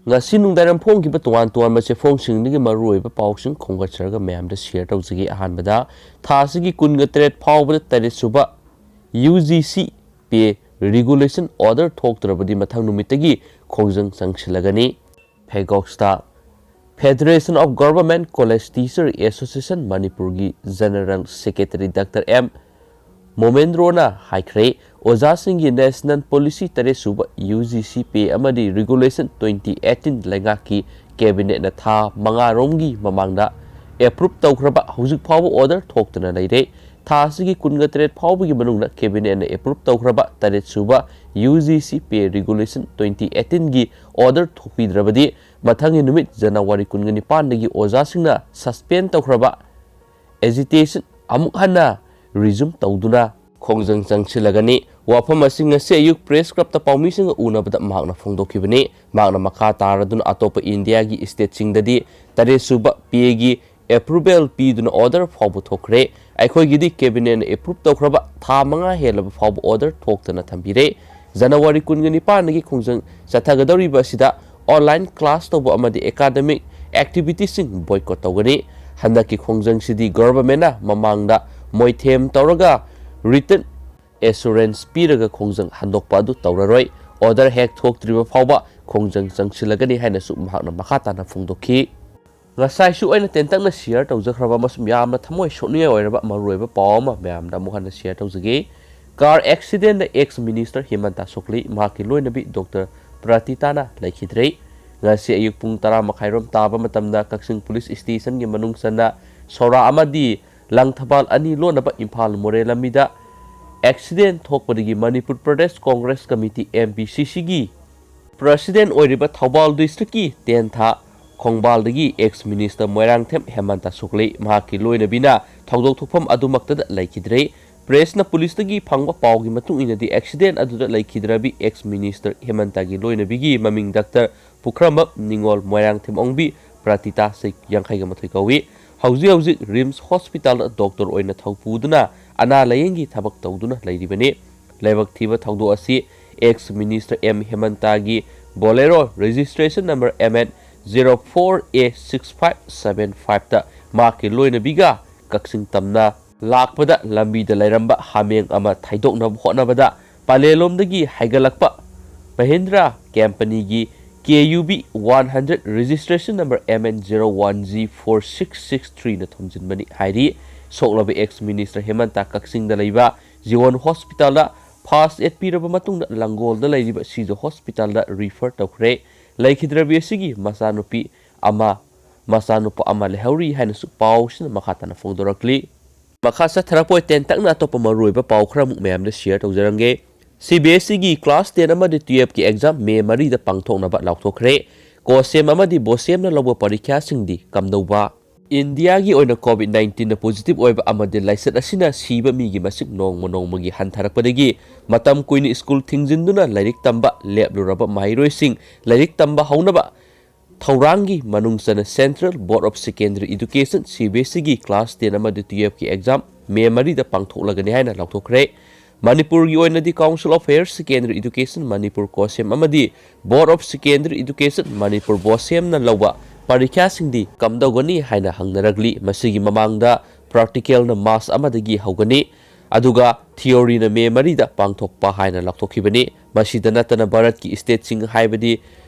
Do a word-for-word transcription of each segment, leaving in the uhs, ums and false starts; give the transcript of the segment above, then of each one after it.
ꯉꯁꯤ ꯅꯨꯡꯗꯥꯡꯋꯥꯏꯔꯝ ꯐꯣꯡꯈꯤꯕ ꯇꯣꯉꯥꯟ ꯇꯣꯉꯥꯟꯕ ꯆꯦꯐꯣꯡꯁꯤꯡꯗꯒꯤ ꯃꯔꯨꯑꯣꯏꯕ ꯄꯥꯎꯁꯤꯡ ꯈꯣꯝꯒꯠꯆꯔꯒ ꯃꯌꯥꯝꯗ ꯁꯤꯌꯔ ꯇꯧꯖꯒꯦ꯫ ꯑꯍꯥꯟꯕꯗ, ꯊꯥ ꯑꯁꯤꯒꯤ ꯀꯨꯟꯒ ꯇꯔꯦꯠ ꯐꯥꯎꯕꯗ ꯇꯔꯦꯠ ꯁꯨꯕ ꯌꯨ ꯖꯤ ꯁꯤ ꯄꯦ ꯔꯤꯒꯨꯂꯦꯁꯟ ꯑꯣꯔꯗꯔ ꯊꯣꯛꯇ꯭ꯔꯕꯗꯤ ꯃꯊꯪ ꯅꯨꯃꯤꯠꯇꯒꯤ ꯈꯣꯡꯖꯪ ꯆꯪꯁꯤꯜꯂꯒꯅꯤ꯫ ꯐꯦꯒꯣꯛꯁꯇ Federation of Government College Teacher Association ꯃꯅꯤꯄꯨꯔꯒꯤ ꯖꯦꯅꯔꯦꯜ ꯁꯦꯀ꯭ꯔꯦꯇꯔꯤ ꯗꯥꯛꯇꯔ ꯑꯦꯝ ꯃꯣꯃꯦꯟꯗ꯭ꯔꯣꯅ ꯍꯥꯏꯈ꯭ꯔꯦ, ꯑꯣꯖꯥꯁꯤꯡꯒꯤ ꯅꯦꯁꯅꯦꯜ ꯄꯣꯂꯤꯁꯤ ꯇꯔꯦꯠ ꯁꯨꯕ ꯌꯨ ꯖꯤ ꯁꯤ ꯄꯦ ꯑꯃꯗꯤ ꯔꯤꯒꯨꯂꯦꯁꯟ ꯇ꯭ꯋꯦꯟꯇꯤ ꯑꯩꯠꯇꯤꯟ ꯂꯩꯉꯥꯛꯀꯤ ꯀꯦꯕꯤꯅꯦꯠꯅ ꯊꯥ ꯃꯉꯥꯔꯣꯝꯒꯤ ꯃꯃꯥꯡꯗ ꯑꯦꯄ꯭ꯔꯨꯞ ꯇꯧꯈ꯭ꯔꯕ ꯍꯧꯖꯤꯛ ꯐꯥꯎꯕ ꯑꯣꯔꯗꯔ ꯊꯣꯛꯇꯅ ꯂꯩꯔꯦ꯫ ꯊꯥ ꯑꯁꯤꯒꯤ ꯀꯨꯟꯒ ꯇꯔꯦꯠ ꯐꯥꯎꯕꯒꯤ ꯃꯅꯨꯡꯗ ꯀꯦꯕꯤꯅꯦꯠꯅ ꯑꯦꯄ꯭ꯔꯨꯞ ꯇꯧꯈ꯭ꯔꯕ ꯇꯔꯦꯠ ꯁꯨꯕ ꯌꯨ ꯖꯤ ꯁꯤ ꯄꯦ ꯔꯤꯒꯨꯂꯦꯁꯟ ꯇ꯭ꯋꯦꯟꯇꯤ ꯑꯩꯠꯇꯤꯟꯒꯤ ꯑꯣꯔꯗꯔ ꯊꯣꯛꯄꯤꯗ꯭ꯔꯕꯗꯤ ꯃꯊꯪꯒꯤ ꯅꯨꯃꯤꯠ ꯖꯅꯋꯥꯔꯤ ꯀꯨꯟꯒ ꯅꯤꯄꯥꯟꯗꯒꯤ ꯑꯣꯖꯥꯁꯤꯡꯅ ꯁꯁꯄꯦꯟ ꯇꯧꯈ꯭ꯔꯕ ꯑꯦꯖꯤꯇꯦꯁꯟ ꯑꯃꯨꯛ ꯍꯟꯅ ꯔꯤꯖꯨꯝ ꯇꯧꯗꯨꯅ ꯈꯣꯡꯖꯪ ꯆꯪꯁꯤꯜꯂꯒꯅꯤ꯫ ꯋꯥꯐꯝ ꯑꯁꯤ ꯉꯁꯤ ꯑꯌꯨꯛ ꯄ꯭ꯔꯦꯁ ꯀ꯭ꯂꯕꯇ ꯄꯥꯎꯃꯤꯁꯤꯡꯒ ꯎꯅꯕꯗ ꯃꯍꯥꯛꯅ ꯐꯣꯡꯗꯣꯛꯈꯤꯕꯅꯤ꯫ ꯃꯍꯥꯛꯅ ꯃꯈꯥ ꯇꯥꯔꯗꯨꯅ ꯑꯇꯣꯞꯄ ꯏꯟꯗꯤꯌꯥꯒꯤ ꯁ꯭ꯇꯦꯠꯁꯤꯡꯗꯗꯤ ꯇꯔꯦꯠ ꯁꯨꯕ ꯄꯦꯒꯤ ꯑꯦꯄ꯭ꯔꯨꯚꯦꯜ ꯄꯤꯗꯨꯅ ꯑꯣꯔꯗꯔ ꯐꯥꯎꯕ ꯊꯣꯛꯈ꯭ꯔꯦ꯫ ꯑꯩꯈꯣꯏꯒꯤꯗꯤ ꯀꯦꯕꯤꯅꯦꯠꯅ ꯑꯦꯄ꯭ꯔꯨꯞ ꯇꯧꯈ꯭ꯔꯕ ꯊꯥ ꯃꯉꯥ ꯍꯦꯜꯂꯕ ꯐꯥꯎꯕ ꯑꯣꯔꯗꯔ ꯊꯣꯛꯇꯅ ꯊꯝꯕꯤꯔꯦ꯫ ꯖꯅꯋꯥꯔꯤ ꯀꯨꯟꯒ ꯅꯤꯄꯥꯟꯗꯒꯤ ꯈꯣꯡꯖꯪ ꯆꯠꯊꯒꯗꯧꯔꯤꯕ ꯑꯁꯤꯗ ꯑꯣꯟꯂꯥꯏꯟ ꯀ꯭ꯂꯥꯁ ꯇꯧꯕ ꯑꯃꯗꯤ ꯑꯦꯀꯥꯗꯃꯤꯛ ꯑꯦꯛꯇꯤꯚꯤꯇꯤꯁꯤꯡ ꯕꯣꯏꯀꯣꯠ ꯇꯧꯒꯅꯤ꯫ ꯍꯟꯗꯛꯀꯤ ꯈꯣꯡꯖꯪꯁꯤꯗꯤ ꯒꯚꯔꯟꯃꯦꯟꯠꯅ ꯃꯃꯥꯡꯗ ꯃꯣꯏꯊꯦꯝ ꯇꯧꯔꯒ ꯔꯤꯇꯟ ꯑꯦꯁꯨꯔꯦꯟꯁ ꯄꯤꯔꯒ ꯈꯣꯡꯖꯪ ꯍꯟꯗꯣꯛꯄ ꯑꯗꯨ ꯇꯧꯔꯔꯣꯏ꯫ ꯑꯣꯔꯗꯔ ꯍꯦꯛ ꯊꯣꯛꯇ꯭ꯔꯤꯕ ꯐꯥꯎꯕ ꯈꯣꯡꯖꯪ ꯆꯪꯁꯤꯜꯂꯒꯅꯤ ꯍꯥꯏꯅꯁꯨ ꯃꯍꯥꯛꯅ ꯃꯈꯥ ꯇꯥꯅ ꯐꯣꯡꯗꯣꯛꯈꯤ꯫ ꯉꯁꯥꯏꯁꯨ ꯑꯩꯅ ꯇꯦꯟꯇꯛꯅ ꯁꯤꯌꯔ ꯇꯧꯖꯈ꯭ꯔꯕ ꯑꯃꯁꯨꯡ ꯌꯥꯝꯅ ꯊꯃꯣꯏ ꯁꯣꯛꯅꯤꯡꯉꯥꯏ ꯑꯣꯏꯔꯕ ꯃꯔꯨꯑꯣꯏꯕ ꯄꯥꯎ ꯑꯃ ꯃꯌꯥꯝꯗ ꯑꯃꯨꯛ ꯍꯟꯅ ꯁꯤꯌꯔ ꯇꯧꯖꯒꯦ꯫ ꯀꯥꯔ ꯑꯦꯛꯁꯤꯗꯦꯟꯗ ꯑꯦꯛꯁ ꯃꯤꯅꯤꯁꯇꯔ ꯍꯤꯃꯟꯇꯥ ꯁꯣꯛꯂꯤ, ꯃꯍꯥꯛꯀꯤ ꯂꯣꯏꯅꯕꯤ ꯗꯣꯛꯇꯔ ꯄ꯭ꯔꯇꯤꯇꯥꯅ ꯂꯩꯈꯤꯗ꯭ꯔꯦ꯫ ꯉꯁꯤ ꯑꯌꯨꯛ ꯄꯨꯡ ꯇꯔꯥ ꯃꯈꯥꯏꯔꯣꯝ ꯇꯥꯕ ꯃꯇꯝꯗ ꯀꯛꯆꯤꯡ ꯄꯨꯂꯤꯁ ꯁ꯭ꯇꯦꯁꯟꯒꯤ ꯃꯅꯨꯡ ꯆꯟꯅ ꯁꯣꯔꯥ ꯑꯃꯗꯤ ꯂꯪꯊꯕꯥꯜ ꯑꯅꯤ ꯂꯣꯟꯅꯕ ꯏꯝꯐꯥꯜ ꯃꯣꯔꯦ ꯂꯝꯕꯤꯗ ꯑꯦꯛꯁꯤꯗꯦꯟ ꯊꯣꯛꯄꯗꯒꯤ Manipur Pradesh Congress committee, M P ꯁꯤ ꯁꯤꯒꯤ ꯄ꯭ꯔꯁꯤꯗꯦꯟ ꯑꯣꯏꯔꯤꯕ ꯊꯧꯕꯥꯜ ꯗꯤꯁꯇ꯭ꯔꯤꯛꯀꯤ ꯇꯦꯟꯊꯥ ꯈꯣꯡꯕꯥꯜꯗꯒꯤ ꯑꯦꯛꯁ ꯃꯤꯅꯤꯁꯇꯔ ꯃꯣꯏꯔꯥꯡꯊꯦꯝ ꯍꯦꯃꯟꯇ ꯁꯣꯛꯂꯤ, ꯃꯍꯥꯛꯀꯤ ꯂꯣꯏꯅꯕꯤꯅ ꯊꯧꯗꯣꯛ ꯊꯣꯛꯐꯝ ꯑꯗꯨꯃꯛꯇꯗ ꯂꯩꯈꯤꯗ꯭ꯔꯦ꯫ ꯄ꯭ꯔꯦꯁꯅ ꯄꯨꯂꯤꯁꯇꯒꯤ ꯐꯪꯕ ꯄꯥꯎꯒꯤ ꯃꯇꯨꯡ ꯏꯟꯅꯗꯤ, ꯑꯦꯛꯁꯤꯗꯦꯟ ꯑꯗꯨꯗ ꯂꯩꯈꯤꯗ꯭ꯔꯕꯤ ꯑꯦꯛꯁ ꯃꯤꯅꯤꯁꯇꯔ ꯍꯦꯃꯟꯇꯒꯤ ꯂꯣꯏꯅꯕꯤꯒꯤ ꯃꯃꯤꯡ ꯗꯥꯛꯇꯔ ꯄꯨꯈ꯭ꯔꯝꯕꯝ ꯅꯤꯉꯣꯜ ꯃꯣꯏꯔꯥꯡꯊꯦꯝ ꯑꯣꯡꯕꯤ ꯄ꯭ꯔꯇꯤꯇꯥ, ꯆꯍꯤ ꯌꯥꯡꯈꯩꯒ ꯃꯥꯊꯣꯏ ꯀꯧꯏ꯫ ꯍꯧꯖꯤꯛ ꯍꯧꯖꯤꯛ ꯔꯤꯝꯁ ꯍꯣꯁꯄꯤꯇꯥꯜꯗ ꯗꯣꯛꯇꯔ ꯑꯣꯏꯅ ꯊꯧꯄꯨꯗꯨꯅ ꯑꯅꯥ ꯂꯥꯌꯦꯡꯒꯤ ꯊꯕꯛ ꯇꯧꯗꯨꯅ ꯂꯩꯔꯤꯕꯅꯤ꯫ ꯂꯥꯏꯕꯛ ꯊꯤꯕ ꯊꯧꯗꯣꯛ ꯑꯁꯤ ꯑꯦꯛꯁ ꯃꯤꯅꯤꯁꯇꯔ ꯑꯦꯝ ꯍꯦꯃꯟꯇꯒꯤ Bolero registration number M N zero four A six five seven five ꯇ ꯃꯍꯥꯛꯀꯤ ꯂꯣꯏꯅꯕꯤꯒ ꯀꯛꯆꯤꯡ ꯇꯝꯅ ꯂꯥꯛꯄꯗ ꯂꯝꯕꯤꯗ ꯂꯩꯔꯝꯕ ꯍꯥꯃꯦꯡ ꯑꯃ ꯊꯩꯗꯣꯛꯅꯕ ꯍꯣꯠꯅꯕꯗ ꯄꯂꯦꯜꯂꯣꯝꯗꯒꯤ ꯍꯥꯏꯒꯠꯂꯛꯄ ꯃꯍꯤꯟꯗ꯭ꯔ ꯀꯝꯄꯅꯤꯒꯤ K U B one hundred registration number M N zero one G four six six three ꯅ ꯊꯣꯝꯖꯤꯟꯕꯅꯤ ꯍꯥꯏꯔꯤ꯫ ꯁꯣꯛꯂꯕ ex minister ꯍꯦꯃꯟꯇ ꯀꯛꯆꯤꯡꯗ ꯂꯩꯕ ꯖꯤꯋꯣꯟ ꯍꯣꯁꯄꯤꯇꯥꯜꯗ first aid ꯄꯤꯔꯕ ꯃꯇꯨꯡꯗ ꯂꯪꯒꯣꯜꯗ ꯂꯩꯔꯤꯕ ꯁꯤꯖ ꯍꯣꯁꯄꯤꯇꯥꯜꯗ refer ꯇꯧꯈ꯭ꯔꯦ꯫ ꯂꯩꯈꯤꯗ꯭ꯔꯕꯤ ꯑꯁꯤꯒꯤ ꯃꯆꯥꯅꯨꯄꯤ ꯑꯃ, ꯃꯆꯥꯅꯨꯄꯥ ꯑꯃ ꯂꯩꯍꯧꯔꯤ ꯍꯥꯏꯅꯁꯨ ꯄꯥꯎꯁꯤꯅ ꯃꯈꯥ ꯇꯥꯅ ꯐꯣꯡꯗꯣꯔꯛꯂꯤ꯫ ꯃꯈꯥ ꯆꯠꯊꯔꯛꯄ ꯑꯣꯏ ꯇꯦꯟꯇꯛꯅ ꯑꯇꯣꯞꯄ ꯃꯔꯨꯑꯣꯏꯕ ꯄꯥꯎ ꯈꯔꯃꯨꯛ ꯃꯌꯥꯝꯗ share ꯇꯧꯖꯔꯝꯒꯦ꯫ C B S E ꯒꯤ class ten ꯑꯃꯗꯤ twelve ꯀꯤ exam ꯃꯦ ꯃꯔꯤꯗ ꯄꯥꯡꯊꯣꯛꯅꯕ ꯂꯥꯎꯊꯣꯛꯈ꯭ꯔꯦ꯫ ꯀꯣꯁꯦꯝ ꯑꯃꯗꯤ ꯕꯣꯁꯦꯝꯅ ꯂꯧꯕ ꯄꯔꯤꯈ꯭ꯌꯥꯁꯤꯡꯗꯤ ꯀꯝꯗꯧꯕ? ꯏꯟꯗꯤꯌꯥꯒꯤ ꯑꯣꯏꯅ COVID nineteen ꯅ positive ꯑꯣꯏꯕ ꯑꯃꯗꯤ ꯂꯥꯏꯆꯠ ꯑꯁꯤꯅ ꯁꯤꯕ ꯃꯤꯒꯤ ꯃꯁꯤꯡ ꯅꯣꯡꯃ ꯅꯣꯡꯃꯒꯤ ꯍꯟꯊꯔꯛꯄꯗꯒꯤ ꯃꯇꯝ ꯀꯨꯏꯅ ꯁ꯭ꯀꯨꯜ ꯊꯤꯡꯖꯤꯟꯗꯨꯅ ꯂꯥꯏꯔꯤꯛ ꯇꯝꯕ ꯂꯦꯞꯂꯨꯔꯕ ꯃꯍꯩꯔꯣꯏꯁꯤꯡ ꯂꯥꯏꯔꯤꯛ ꯇꯝꯕ ꯍꯧꯅꯕ ꯊꯧꯔꯥꯡꯒꯤ ꯃꯅꯨꯡ ꯆꯟꯅ Central Board of Secondary Education, C B S E ꯒꯤ class ten ꯑꯃꯗꯤ twelve ꯀꯤ exam ꯃꯦ ꯃꯔꯤꯗ ꯄꯥꯡꯊꯣꯛꯂꯒꯅꯤ ꯍꯥꯏꯅ ꯂꯥꯎꯊꯣꯛꯈ꯭ꯔꯦ꯫ ꯃꯅꯤꯄꯨꯔꯒꯤ ꯑꯣꯏꯅꯗꯤ Council of Higher Secondary Education Manipur, ꯀꯣꯁꯦꯝ ꯑꯃꯗꯤ Board of Secondary Education Manipur, ꯕꯣꯁꯦꯝꯅ ꯂꯧꯕ ꯄꯔꯤꯈ꯭ꯌꯥꯁꯤꯡꯗꯤ ꯀꯝꯗꯧꯒꯅꯤ ꯍꯥꯏꯅ ꯍꯪꯅꯔꯛꯂꯤ꯫ ꯃꯁꯤꯒꯤ ꯃꯃꯥꯡꯗ practical ꯅ March ꯑꯃꯗꯒꯤ ꯍꯧꯒꯅꯤ꯫ ꯑꯗꯨꯒ theory ꯅ ꯃꯦ ꯃꯔꯤꯗ ꯄꯥꯡꯊꯣꯛꯄ ꯍꯥꯏꯅ ꯂꯥꯎꯊꯣꯛꯈꯤꯕꯅꯤ꯫ ꯃꯁꯤꯗ ꯅꯠꯇꯅ ꯚꯥꯔꯠꯀꯤ state ꯁꯤꯡ ꯍꯥꯏꯕꯗꯤ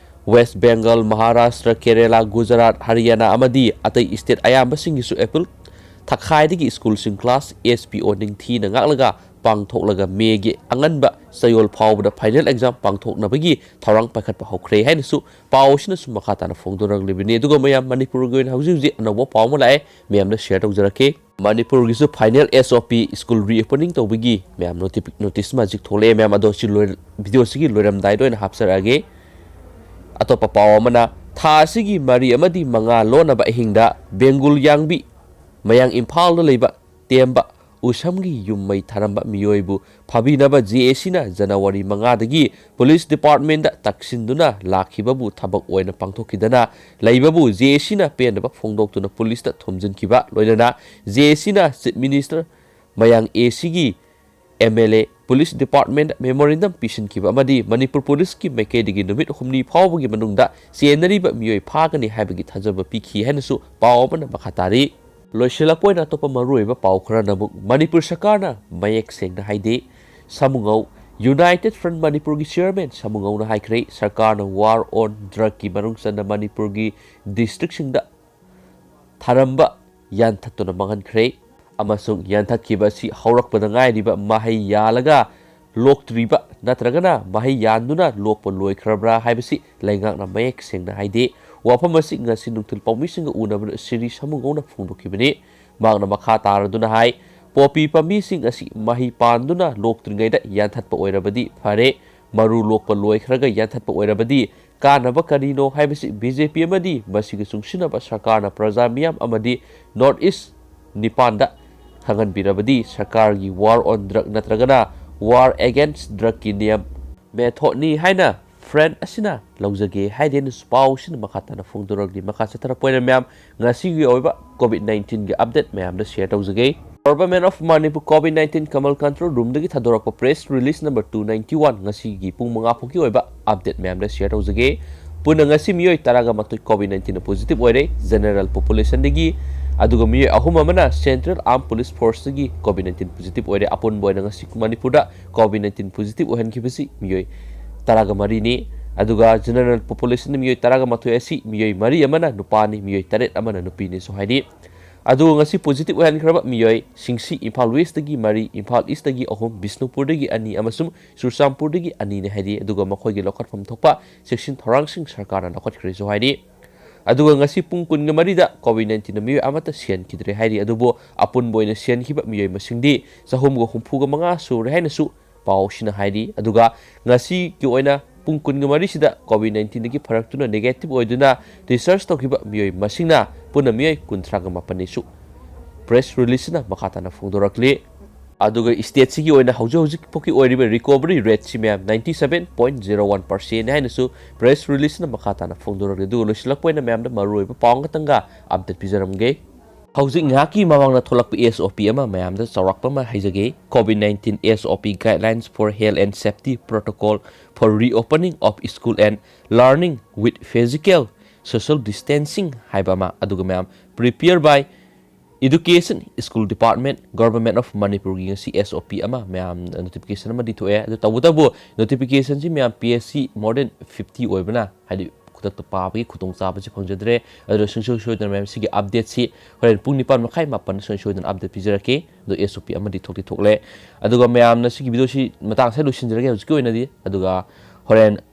West Bengal, Maharashtra, Kerala, Gujarat, Haryana ꯑꯃꯗꯤ ꯑꯇꯩ state ꯑꯌꯥꯝꯕꯁꯤꯡꯒꯤꯁꯨ April ꯊꯥꯈꯥꯏꯗꯒꯤ ꯁ꯭ꯀꯨꯜꯁꯤꯡ class eight P O ꯅꯤꯡꯊꯤꯅ ꯉꯥꯛꯂꯒ ꯄꯥꯡꯊꯣꯛꯂꯒ ꯃꯦꯒꯤ ꯑꯉꯟꯕ ꯆꯌꯣꯜ ꯐꯥꯎꯕꯗ final exam ꯄꯥꯡꯊꯣꯛꯅꯕꯒꯤ ꯊꯧꯔꯥꯡ ꯄꯥꯏꯈꯠꯄ ꯍꯧꯈ꯭ꯔꯦ ꯍꯥꯏꯅꯁꯨ ꯄꯥꯎ ꯑꯁꯤꯅꯁꯨ ꯃꯈꯥ ꯇꯥꯅ ꯐꯣꯡꯗꯣꯔꯛꯂꯤꯕꯅꯤ꯫ ꯑꯗꯨꯒ ꯃꯌꯥꯝ, ꯃꯅꯤꯄꯨꯔꯒꯤ ꯑꯣꯏꯅ ꯍꯧꯖꯤꯛ ꯍꯧꯖꯤꯛ ꯑꯅꯧꯕ ꯄꯥꯎ ꯑꯃ ꯂꯥꯛꯑꯦ, ꯃꯌꯥꯝꯗ share ꯇꯧꯖꯔꯛꯀꯦ꯫ ꯃꯅꯤꯄꯨꯔꯒꯤꯁꯨ final S O P school reopening ꯇꯧꯕꯒꯤ ꯃꯌꯥꯝ ꯅꯣꯇꯤ-, notice ꯑꯃ ꯍꯧꯖꯤꯛ ꯊꯣꯛꯂꯛꯑꯦ꯫ ꯃꯌꯥꯝ ꯑꯗꯣ ꯁꯤ ꯂꯣꯏ-, video ꯁꯤꯒꯤ ꯂꯣꯏꯔꯝꯗꯥꯏꯗ ꯑꯣꯏꯅ ꯍꯥꯞꯆꯔꯛꯑꯒꯦ꯫ ꯑꯇꯣꯞꯄ ꯄꯥꯎ ꯑꯃꯅ, ꯊꯥ ꯑꯁꯤꯒꯤ ꯃꯔꯤ ꯑꯃꯗꯤ ꯃꯉꯥ ꯂꯣꯟꯅꯕ ꯑꯍꯤꯡꯗ ꯕꯦꯡꯒꯨꯜ ꯌꯥꯡꯕꯤ, ꯃꯌꯥꯡ ꯏꯝꯐꯥꯜꯗ ꯂꯩꯕ ꯇꯦꯝꯕ ꯎꯁꯝꯒꯤ ꯌꯨꯝ ꯃꯩ ꯊꯥꯔꯝꯕ ꯃꯤꯑꯣꯏꯕꯨ ꯐꯥꯕꯤꯅꯕ J A C ꯅ January ꯃꯉꯥꯗꯒꯤ police department ꯇꯛꯁꯤꯟꯗꯨꯅ ꯂꯥꯛꯈꯤꯕꯕꯨ ꯊꯕꯛ ꯑꯣꯏꯅ ꯄꯥꯡꯊꯣꯛꯈꯤꯗꯅ ꯂꯩꯕꯕꯨ J A C ꯅ ꯄꯦꯟꯗꯕ ꯐꯣꯡꯗꯣꯛꯇꯨꯅ police ꯇ ꯊꯣꯝꯖꯤꯟꯈꯤꯕ ꯂꯣꯏꯅꯅ J A C ꯅ Chief Minister ꯃꯌꯥꯡ A C ꯒꯤ MLA, Police Department memorandum ꯄꯤꯁꯤꯟꯈꯤꯕ ꯑꯃꯗꯤ ꯃꯅꯤꯄꯨꯔ ꯄꯨꯂꯤꯁꯀꯤ ꯃꯥꯏꯀꯩꯗꯒꯤ ꯅꯨꯃꯤꯠ ꯍꯨꯝꯅꯤ ꯐꯥꯎꯕꯒꯤ ꯃꯅꯨꯡꯗ ꯆꯦꯟꯅꯔꯤꯕ ꯃꯤꯑꯣꯏ ꯐꯥꯒꯅꯤ ꯍꯥꯏꯕꯒꯤ ꯊꯥꯖꯕ ꯄꯤꯈꯤ ꯍꯥꯏꯅꯁꯨ ꯄꯥꯎ ꯑꯃꯅ ꯃꯈꯥ ꯇꯥꯔꯤ꯫ ꯂꯣꯏꯁꯤꯜꯂꯛꯄ ꯑꯣꯏꯅ ꯑꯇꯣꯞꯄ ꯃꯔꯨꯑꯣꯏꯕ ꯄꯥꯎ ꯈꯔꯅ ꯑꯃꯨꯛ ꯃꯅꯤꯄꯨꯔ ꯁꯔꯀꯥꯔꯅ ꯃꯌꯦꯛ ꯁꯦꯡꯅ ꯍꯥꯏꯗꯦ꯫ ꯁꯥꯃꯨꯉꯧ, United Front ꯃꯅꯤꯄꯨꯔꯒꯤ chairman ꯁꯥꯃꯨꯉꯧꯅ ꯍꯥꯏꯈ꯭ꯔꯦ, ꯁꯔꯀꯥꯔꯅ war on drugꯀꯤ ꯃꯅꯨꯡ ꯆꯟꯅ ꯃꯅꯤꯄꯨꯔꯒꯤ districtꯁꯤꯡꯗ ꯊꯥꯔꯝꯕ ꯌꯥꯟꯊꯠꯇꯨꯅ ꯃꯥꯡꯍꯟꯈ꯭ꯔꯦ ꯑꯃꯁꯨꯡ ꯌꯥꯟꯊꯠꯈꯤꯕ ꯑꯁꯤ ꯍꯧꯔꯛꯄꯗ ꯉꯥꯏꯔꯤꯕ ꯃꯍꯩ ꯌꯥꯜꯂꯒ ꯂꯣꯛꯇ꯭ꯔꯤꯕ ꯅꯠꯇ꯭ꯔꯒꯅ ꯃꯍꯩ ꯌꯥꯟꯗꯨꯅ ꯂꯣꯛꯄ ꯂꯣꯏꯈ꯭ꯔꯕ꯭ꯔꯥ ꯍꯥꯏꯕꯁꯤ ꯂꯩꯉꯥꯛꯅ ꯃꯌꯦꯛ ꯁꯦꯡꯅ ꯍꯥꯏꯗꯦ꯫ ꯋꯥꯐꯝ ꯑꯁꯤ ꯉꯁꯤ ꯅꯨꯡꯊꯤꯜ ꯄꯥꯎꯃꯤꯁꯤꯡꯒ ꯎꯅꯕꯗ ꯁꯤꯔꯤ ꯁꯥꯃꯨꯉꯧꯅ ꯐꯣꯡꯗꯣꯛꯈꯤꯕꯅꯤ꯫ ꯃꯍꯥꯛꯅ ꯃꯈꯥ ꯇꯥꯔꯗꯨꯅ ꯍꯥꯏ, ꯄꯣꯄꯤ ꯄꯥꯝꯕꯤꯁꯤꯡ ꯑꯁꯤ ꯃꯍꯩ ꯄꯥꯟꯗꯨꯅ ꯂꯣꯛꯇ꯭ꯔꯤꯉꯩꯗ ꯌꯥꯟꯊꯠꯄ ꯑꯣꯏꯔꯕꯗꯤ ꯐꯔꯦ, ꯃꯔꯨ ꯂꯣꯛꯄ ꯂꯣꯏꯈ꯭ꯔꯒ ꯌꯥꯟꯊꯠꯄ ꯑꯣꯏꯔꯕꯗꯤ ꯀꯥꯟꯅꯕ ꯀꯔꯤꯅꯣ ꯍꯥꯏꯕꯁꯤ BJP ꯑꯃꯗꯤ ꯃꯁꯤꯒ ꯆꯨꯡꯁꯤꯟꯅꯕ ꯁꯔꯀꯥꯔꯅ ꯄ꯭ꯔꯖꯥ ꯃꯤꯌꯥꯝ ꯑꯃꯗꯤ North East ꯅꯤꯄꯥꯟꯗ ꯈꯪꯍꯟꯕꯤꯔꯕꯗꯤ ꯁꯔꯀꯥꯔꯒꯤ war on drug ꯅꯠꯇ꯭ꯔꯒꯅ war against drugꯀꯤ ꯅꯤꯌꯝ methodꯅꯤ ꯍꯥꯏꯅ Front ꯑꯁꯤꯅ ꯂꯧꯖꯒꯦ ꯍꯥꯏꯗꯦꯅꯁꯨ ꯄꯥꯎꯁꯤꯅ ꯃꯈꯥ ꯇꯥꯅ ꯐꯣꯡꯗꯣꯔꯛꯂꯤ꯫ ꯃꯈꯥ ꯆꯠꯊꯔꯛꯄ ꯑꯣꯏꯅ ꯃꯌꯥꯝ ꯉꯁꯤꯒꯤ ꯑꯣꯏꯕ COVID nineteenꯒꯤ update ꯃꯌꯥꯝꯗ share ꯇꯧꯖꯒꯦ꯫ Government of Manipur COVID nineteen Kamal control roomꯗꯒꯤ ꯊꯥꯗꯣꯔꯛꯄ press release number two ninety one ꯉꯁꯤꯒꯤ ꯄꯨꯡ ꯃꯉꯥ ꯐꯥꯎꯒꯤ ꯑꯣꯏꯕ update ꯃꯌꯥꯝꯗ share ꯇꯧꯖꯒꯦ꯫ ꯄꯨꯟꯅ ꯉꯁꯤ ꯃꯤꯑꯣꯏ ꯇꯔꯥꯒ ꯃꯥꯊꯣꯏ COVID nineteenꯅ positive ꯑꯣꯏꯔꯦ general populationꯗꯒꯤ, ꯑꯗꯨꯒ ꯃꯤꯑꯣꯏ ꯑꯍꯨꯝ ꯑꯃꯅ Central Armed Police Forceꯇꯒꯤ COVID nineteen positive ꯑꯣꯏꯔꯦ꯫ ꯑꯄꯨꯟꯕ ꯑꯣꯏꯅ ꯉꯁꯤ ꯃꯅꯤꯄꯨꯔꯗ COVID nineteen positive ꯑꯣꯏꯍꯟꯈꯤꯕꯁꯤ ꯃꯤꯑꯣꯏ ꯇꯔꯥꯒ ꯃꯔꯤꯅꯤ꯫ ꯑꯗꯨꯒ general populationꯗ ꯃꯤꯑꯣꯏ ꯇꯔꯥꯒ ꯃꯥꯊꯣꯏ ꯑꯁꯤ ꯃꯤꯑꯣꯏ ꯃꯔꯤ ꯑꯃꯅ ꯅꯨꯄꯥꯅꯤ, ꯃꯤꯑꯣꯏ ꯇꯔꯦꯠ ꯑꯃꯅ ꯅꯨꯄꯤꯅꯤꯁꯨ ꯍꯥꯏꯔꯤ꯫ ꯑꯗꯨꯒ ꯉꯁꯤ positive ꯑꯣꯏꯍꯟꯈ꯭ꯔꯕ ꯃꯤꯑꯣꯏꯁꯤꯡꯁꯤ ꯏꯝꯐꯥꯜ Westꯇꯒꯤ ꯃꯔꯤ, ꯏꯝꯐꯥꯜ Eastꯇꯒꯤ ꯑꯍꯨꯝ, ꯕꯤꯁꯅꯨꯄꯨꯔꯗꯒꯤ ꯑꯅꯤ ꯑꯃꯁꯨꯡ ꯆꯨꯔꯆꯥꯟꯄꯨꯔꯗꯒꯤ ꯑꯅꯤꯅꯤ ꯍꯥꯏꯔꯤ꯫ ꯑꯗꯨꯒ ꯃꯈꯣꯏꯒꯤ ꯂꯧꯈꯠꯐꯝ ꯊꯣꯛꯄ ꯆꯦꯛꯁꯤꯟ ꯊꯧꯔꯥꯡꯁꯤꯡ ꯁꯔꯀꯥꯔꯅ ꯂꯧꯈꯠꯈ꯭ꯔꯦꯁꯨ ꯍꯥꯏꯔꯤ꯫ ꯑꯗꯨꯒ ꯉꯁꯤ ꯄꯨꯡ ꯀꯨꯟꯒ ꯃꯔꯤꯗ COVID nineteenꯅ ꯃꯤꯑꯣꯏ ꯑꯃꯠꯇ ꯁꯤꯍꯟꯈꯤꯗ꯭ꯔꯦ ꯍꯥꯏꯔꯤ꯫ ꯑꯗꯨꯕꯨ ꯑꯄꯨꯟꯕ ꯑꯣꯏꯅ ꯁꯤꯍꯟꯈꯤꯕ ꯃꯤꯑꯣꯏ ꯃꯁꯤꯡꯗꯤ ꯆꯍꯨꯝꯒ ꯍꯨꯝꯐꯨꯒ ꯃꯉꯥ ꯁꯨꯔꯦ ꯍꯥꯏꯅꯁꯨ ꯄꯥꯎꯁꯤꯅ ꯍꯥꯏꯔꯤ꯫ ꯑꯗꯨꯒ ꯉꯁꯤꯒꯤ ꯑꯣꯏꯅ ꯄꯨꯡ ꯀꯨꯟꯒ ꯃꯔꯤꯁꯤꯗ COVID nineteenꯗꯒꯤ ꯐꯔꯛꯇꯨꯅ negative ꯑꯣꯏꯗꯨꯅ discharge ꯇꯧꯈꯤꯕ ꯃꯤꯑꯣꯏ ꯃꯁꯤꯡꯅ ꯄꯨꯟꯅ ꯃꯤꯑꯣꯏ ꯀꯨꯟꯊ꯭ꯔꯥꯒ ꯃꯥꯄꯟꯅꯤꯁꯨ press releaseꯁꯤꯅ ꯃꯈꯥ ꯇꯥꯅ ꯐꯣꯡꯗꯣꯔꯛꯂꯤ꯫ ꯑꯗꯨꯒ stateꯁꯤꯒꯤ ꯑꯣꯏꯅ ꯍꯧꯖꯤꯛ ꯍꯧꯖꯤꯛ ꯐꯥꯎꯒꯤ ꯑꯣꯏꯔꯤꯕ recovery rateꯁꯤ ꯃꯌꯥꯝ ninety seven point zero one percent ꯍꯥꯏꯅꯁꯨ press releaseꯅ ꯃꯈꯥ ꯇꯥꯅ ꯐꯣꯡꯗꯣꯔꯛꯂꯤ꯫ ꯑꯗꯨꯒ ꯂꯣꯏꯁꯤꯜꯂꯛꯄ ꯑꯣꯏꯅ ꯃꯌꯥꯝꯗ ꯃꯔꯨꯑꯣꯏꯕ ꯄꯥꯎ ꯑꯃꯈꯛꯇꯪꯒ update ꯄꯤꯖꯔꯝꯒꯦ꯫ ꯍꯧꯖꯤꯛ ꯉꯥꯏꯍꯥꯛꯀꯤ ꯃꯃꯥꯡꯗ ꯊꯣꯛꯂꯛꯄ S O P ꯑꯃ ꯃꯌꯥꯝꯗ ꯆꯥꯎꯔꯥꯛꯄ ꯑꯃ ꯍꯥꯏꯖꯒꯦ꯫ COVID nineteen S O P, Guidelines for Health and Safety Protocol for Reopening of School and Learning with Physical Social Distancing ꯍꯥꯏꯕ ꯑꯃ, ꯑꯗꯨꯒ ꯃꯌꯥꯝ, prepare by Education School Department, Government of ꯃꯅꯤꯄꯨꯔꯒꯤ ꯉꯁꯤ S O P ꯑꯃ ꯃꯌꯥꯝ notification ꯑꯃꯗꯤ ꯊꯣꯛꯑꯦ꯫ ꯑꯗꯨ ꯇꯧꯕꯇꯕꯨ notificationꯁꯤ ꯃꯌꯥꯝ P S C more than fifty ꯑꯣꯏꯕꯅ, ꯍꯥꯏꯗꯤ ꯈꯨꯗꯛꯇ ꯄꯥꯕꯒꯤ ꯈꯨꯗꯣꯡꯆꯥꯕꯁꯤ ꯐꯪꯖꯗ꯭ꯔꯦ꯫ ꯑꯗꯨꯅ ꯁꯨꯡꯁꯣꯏ ꯁꯣꯏꯗꯅ ꯃꯌꯥꯝ ꯁꯤꯒꯤ updateꯁꯤ ꯍꯣꯔꯦꯟ ꯄꯨꯡ ꯅꯤꯄꯥꯟ ꯃꯈꯥꯏ, ꯃꯥꯄꯟꯗ ꯁꯨꯡꯁꯣꯏ ꯁꯣꯏꯗꯅ update ꯄꯤꯖꯔꯛꯀꯦ꯫ ꯑꯗꯣ S O P ꯑꯃꯗꯤ ꯊꯣꯛꯇꯤ ꯊꯣꯛꯂꯦ꯫ ꯑꯗꯨꯒ ꯃꯌꯥꯝꯅ ꯁꯤꯒꯤ videoꯁꯤ ꯃꯇꯥꯡ ꯑꯁꯤꯗ ꯂꯣꯏꯁꯤꯟꯖꯔꯒꯦ ꯍꯧꯖꯤꯛꯀꯤ ꯑꯣꯏꯅꯗꯤ꯫ ꯑꯗꯨꯒ ꯍꯣꯔꯦꯟ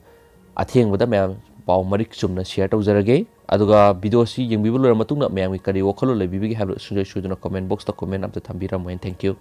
ꯑꯊꯦꯡꯕꯗ ꯃꯌꯥꯝ ꯄꯥꯎ ꯃꯔꯤꯛ ꯆꯨꯝꯅ share ꯇꯧꯖꯔꯒꯦ꯫ ꯑꯗꯨꯒ videoꯁꯤ ꯌꯦꯡꯕꯤꯕ ꯂꯣꯏꯔ ꯃꯇꯨꯡꯗ ꯃꯌꯥꯝꯒꯤ ꯀꯔꯤ ꯋꯥꯈꯜꯂꯣꯟ ꯂꯩꯕꯤꯕꯒꯦ ꯍꯥꯏꯕꯗꯨ ꯁꯨꯡꯁꯣꯏ ꯁꯣꯏꯗꯅ comment boxꯇ comment ꯑꯝꯇ ꯊꯝꯕꯤꯔꯝꯃꯣ꯫ And thank you꯫